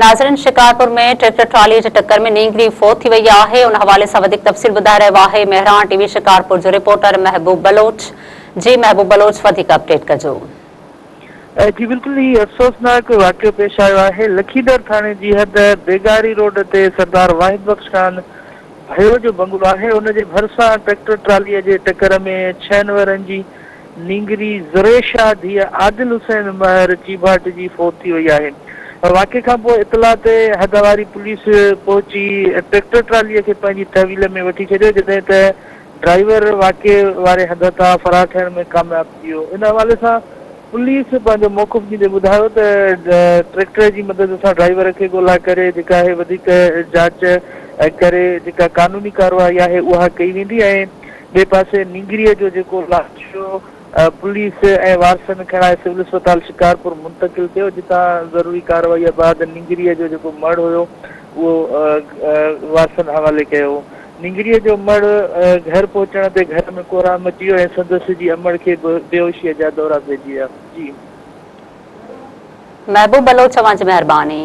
ناظرين Shikarpur ۾ tractor trolley جي ٽڪر ۾ نينگري فوت ٿي وئي آهي ان حوالي سان وڌيڪ تفصيل ٻڌائي رهيو آهي مهراڻ ٽي وي شڪارپور جو رپورٽر محبوب بلوچ جي محبوب بلوچ وڌيڪ اپڊيٽ ڪجو. جي بلڪل هي افسوسناڪ واقعو پيش آيو آهي لکيدر ٿاڻي جي حد بيگاري روڊ تي سردار واحد بخش خان ڀيو جو بنگلو آهي ان جي ڀرسان ٽريڪٽر ٽرالي جي ٽڪر ۾ ڇهن ورهين جي نينگري زريشا ڌيء عادل حسين مهر چيڀاٽجي فوت ٿي وئي آهي. واقعي کانپوء اطلاع تي حد واري پوليس پهچي ٽريڪٽر ٽرالي کي پنهنجي تحويل ۾ وٺي ڇڏيو جڏهن ته ڊرائيور واقعي واري هنڌ تان فرار ٿيڻ ۾ ڪامياب ٿي ويو. ان حوالي سان پوليس پنهنجو موقف ڏيندي ٻڌايو ته ٽريڪٽر جي مدد سان ڊرائيور کي ڳولا ڪري جيڪا آهي وڌيڪ جاچ ڪري جيڪا قانوني ڪارروائي آهي اها ڪئي ويندي ۽ ٻئي پاسي نينگريء جو جيڪو لاش هو پوليس ۽ وارثن کڻائي سول اسپتال شڪارپور منتقل ڪيو جتان ضروري ڪارروائيء بعد نينگريء جو جيڪو مڙهه هيو اهو وارثن حوالي ڪيو. نينگريء جو مڙهه گهر پهچڻ تي گهر ۾ ڪهرام مچي ويو ۽ سندس جي امڙ کي به بيهوشيء جا دورا پئجي ويا. جي. محبوب بلوچ اوهان جي مهرباني.